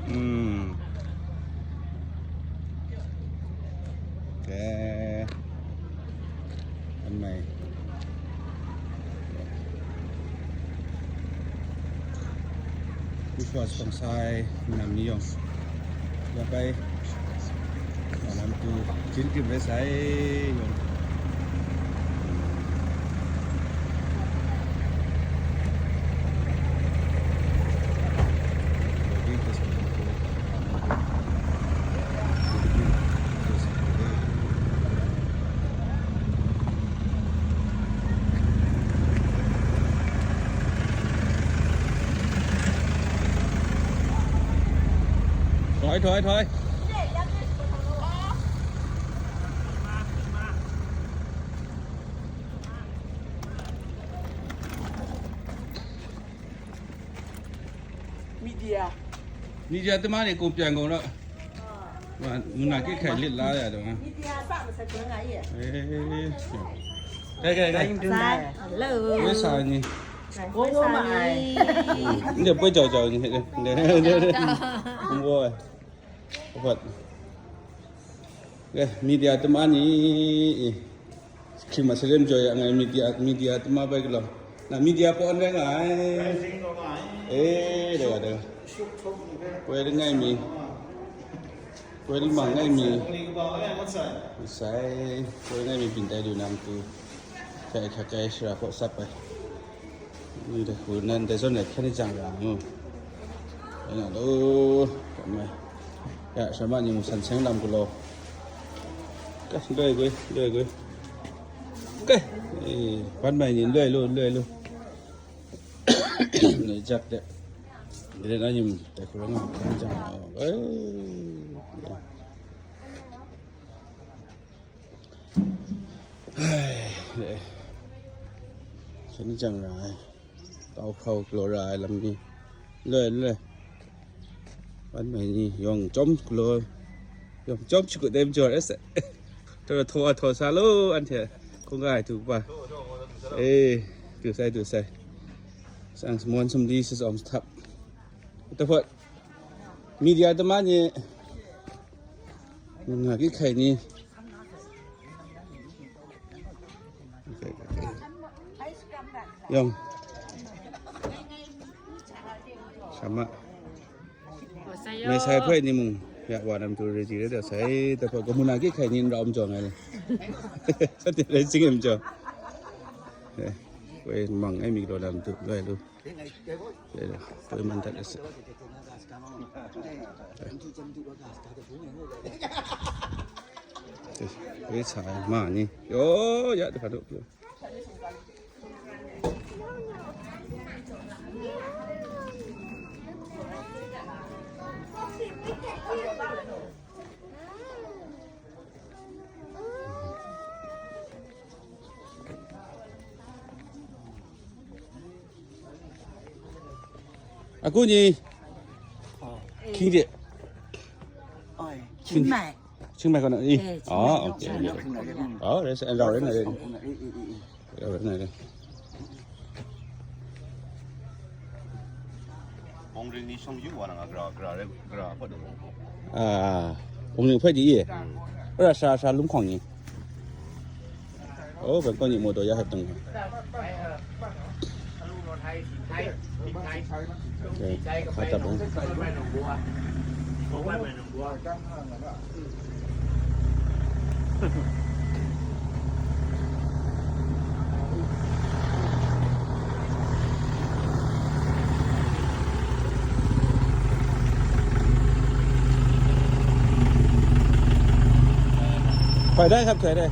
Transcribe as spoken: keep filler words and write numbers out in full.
Hmm. Oke. Kan mai. Dishwa spang sai nam ni yawng. Ya bai. Lam tu jin tim rai sai yawng. Thoi, thoi, thoi. Media. Media သမားတွေ ကိုပြန်ကုန်တော့ ဟိုက မုန်နာကိတ်ခိုင် လစ်လာရတယ်ကွာ။ Media စမဆက်ခွင့်ငါကြီးရဲ့။ အေး။ ကဲ ကဲ ကဲ။ Hello. ဝိသၢၼ်ကြီး။ ကိုဝိုးမအိုင်။ ဒီပွဲကြော်ကြော်ကြီး။ ဒီ ဒီ ဒီ ဒီ။ ဘိုး။ ဟုတ်။ ကဲ မီဒီယာသမားနီ ခရစ်မတ်ဆလင်ကြော်ရငိုင် မီဒီယာ မီဒီယာသမားပဲကလော နမီဒီယာပေါ်အံၤငိုင် အေး တဂၤ တဂၤ ပွဲတငိုင်မီ ပွဲတမငိုင်မီ ဆိုင် ပွဲတငိုင်မီ ပင်တိုင်လူနမ်တူ ခဲခဲခဲ ရှရာ ပေါ့ ဆပ်ပဲ Ni de ku nan de zon de hkyen ni jang ra ngu. Ai na lo, kame. Ya, shama ni mu san seng lam ku lo. Ka, doi gui, doi gui. Ka, eh, ban mai ni doi lo, doi lo. Ni jak de. De na ni mu de ku lo nga hkyen ni jang ra. Eh. Ai, eh. Hkyen ni jang ra ai. Tau hkrau galaw ra ai lam ni. Loi, loi. Ban mai ni yawng chyawm galaw. Yawng chyawm shagu dem jaw ai se. Taw taw htaw sa lo, anhte hkungga ai htu kaba. Eh, du sai, du sai. Sang sumon sumdi si tsawm sa htap. Tahpawt, media tama ni, nga ki hkai ni. Yawng. Sama. Mai sai hpoi ni mung, ya wa nam tu re ji re da sai, tahpawt, kamu na ki hkai ni n ra um jaw ngai le. Sa ti re jing em jaw. Eh, woi mang ai mi lo lam tu, loi lu. Dai dai, doi man dat ese. Doi sa ai ma ni. Yo, ya, de ka do. Aku ni. King de. Oi, King Mai. King Mai kono. Eh, oh, okay. Oh, that's a lot, isn't it? Hong ring ni shong yu wa na nga gra, gra re, gra hpawt de. Ah, hong ring hpawt di ye. Ora sha, sha lum hkawng ni. Oh, ban kawng ni mo do ya hep tang. Okay, hka tap bang. Hkoi dai, hkoi dai.